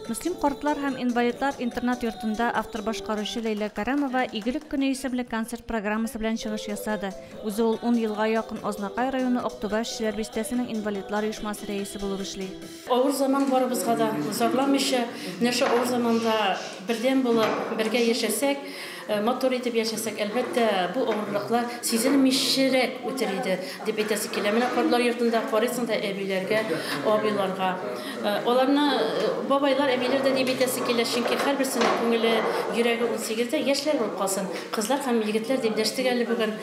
Мөслим картлар һәм инвалидлар интернат-йортында автор-башкаручы Ләйлә Кәрамова Игелек көне исемле концерт программасы белән чыгыш ясады. Үзе ул ун елга якын Азнакай районы Актүбә эшчеләр бистәсенең инвалидлар оешмасы рәисе булып эшли. Авыр заман барыбызга да, зарламыйча, менә шул авыр заманда бердәм булып, бергә яшәсәк, Матур итеп яшәсәк, әлбәттә, бу авырлыклар сизелмичәрәк үтер иде, дип әйтәсе килә. Менә картлар йортында карыйсың да әбиләргә, абыйларга. Аларны бабайлар, әбиләр дә дип әйтәсе килә, чөнки һәрберсенең күңеле, йөрәге унсигездә, яшьләр булып калсын. Кызлар һәм егетләр дип дәштек әле бүген.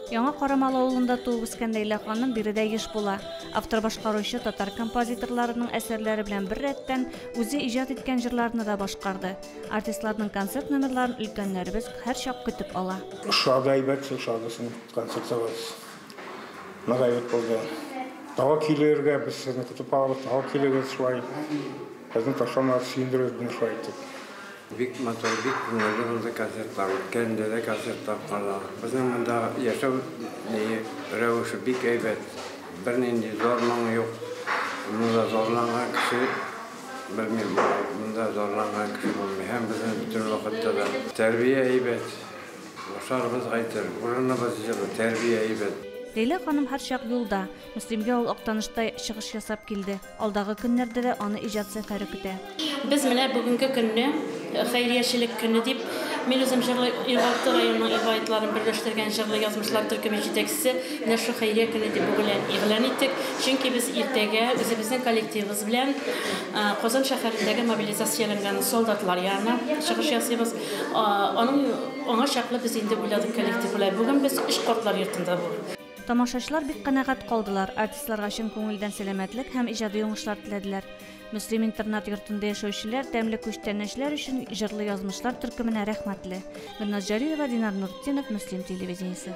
Яңа Карамалы авылында туып үскән Ләйлә ханым биредә еш була. Автор-башкаручы татар композиторларының әсәрләре белән беррәттән, үзе иҗат иткән җырларны да башкарды. Артистларның концерт номерларын өлкәннәребез һәрчак көтеп ала. Ошады, әйбәт ошады сезнең концертыгыз. Нык әйбәт булды. Тагы килергә, без сезне көтеп калабыз, тагы килегез шулай. Безне ташламагыз, сөендерегез безне шулай итеп. Бик матур, бик күңелле булды концертлар. Үткәндә дә концертлар карадык. Безнең монда яшәү рәвеше бик әйбәт. Бернинди зар-моң юк. Монда зарланган кеше Белмим, монда зарланган кеше булмый һәм безнең бөтен вакытта да тәрбия әйбәт, ашарыбыз кайтыр, урыныбыз җылы, тәрбия әйбәт. Ләйлә ханым һәрчак юлда. Мөслимгә ул Актанышта чыгыш ясап килде. Алдагы көннәрдә дә аны иҗат сәфәре көтә. Без менә бүгенге көнне Хәйриячелек көне дип, мин үзем җырлы Югалты районының инвалидларын берләштергән җырлы язмышлар төркеме җитәкчесе, менә шул хәйрия көне дип бүген игълан иттек. Чөнки без иртәгә үзебезнең коллективыбыз белән Казан шәһәрендәге мобилизацияләнгән солдатлар янына чыгыш ясыйбыз. Аның аңа чаклы без инде уйладык коллектив белән. Бүген без өч картлар йортында булдык. Тамашачылар бик канәгать калдылар, артистларга чын күңелдән сәламәтлек һәм иҗади уңышлар теләделәр. Мөслим интернат-йортында яшәүчеләр тәмле күчтәнәчләр өчен Җырлы язмышлар төркеменә рәхмәтле. Гөлназ Җәлилова, Динар Нуртдинов, Мөслим телевидениесе.